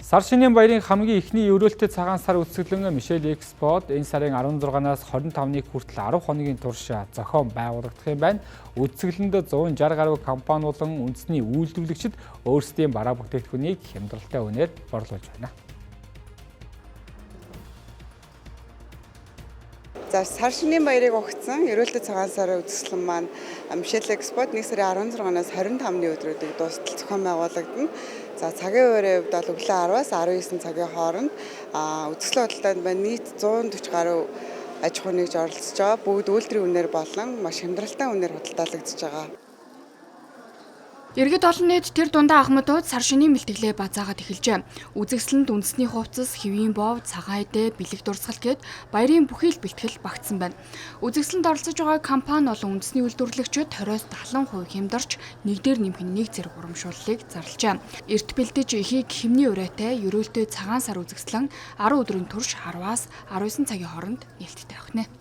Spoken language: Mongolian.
Сар шинийн баярын хамгийн эхний ерөөлтэй цагаан сар үзэсгэлэн Мишель Экспод энэ сарын 16-наас 25-ны хүртэл 10 хоногийн турш зохион байгуулагдах юм байна. Үзэсгэлэнд 160 гаруй компани болон үндэсний үйлдвэрлэгчид өөрсдийн бараа бүтээгдэхүүнийг хямдралтай үнээр борлуулж байна. За, сар шинийн баярыг угтсан ерөөлтэй цагаан сар үзэсгэлэн маань Мишель Экспод 1 сарын 16-наас 25-ны өдрүүдийг дуустал зохион байгуулагдана. За, цагийн хуваарийн хувьд бол өглөө 10-аас 19 цагийн хооронд үзэсгэлэн худалдаанд маань нийт 140 гаруй аж ахуй нэгж оролцож байгаа. Бүгд үйлдвэрийн үнээр болон маш хямдралтай үнээр худалдаалагдаж байгаа. Иргэд олон нийт тэр дундаа ахмадууд сар шинийн бэлтгэлээ базаагаад эхэлжээ. Үзэсгэлэнд үндэсний хувцас, хэвийн бов, цагаан эдээ, бэлэг дурсгал гээд баярын бүхий л бэлтгэл багтсан байна. Үзэсгэлэнд оролцож байгаа компани болон үндэсний үйлдвэрлэгчид 20-70% хямдарч, нэг дээр нэмэх нь нэг зэрэг урамшууллыг зарлажээ. Эрт бэлдэж эхийг хэмний урайтай ерөөлтэй цагаан сар үзэсгэлэн 10 өдрийн турш 10-аас 19 цагийн хооронд нээлттэй байх нэ.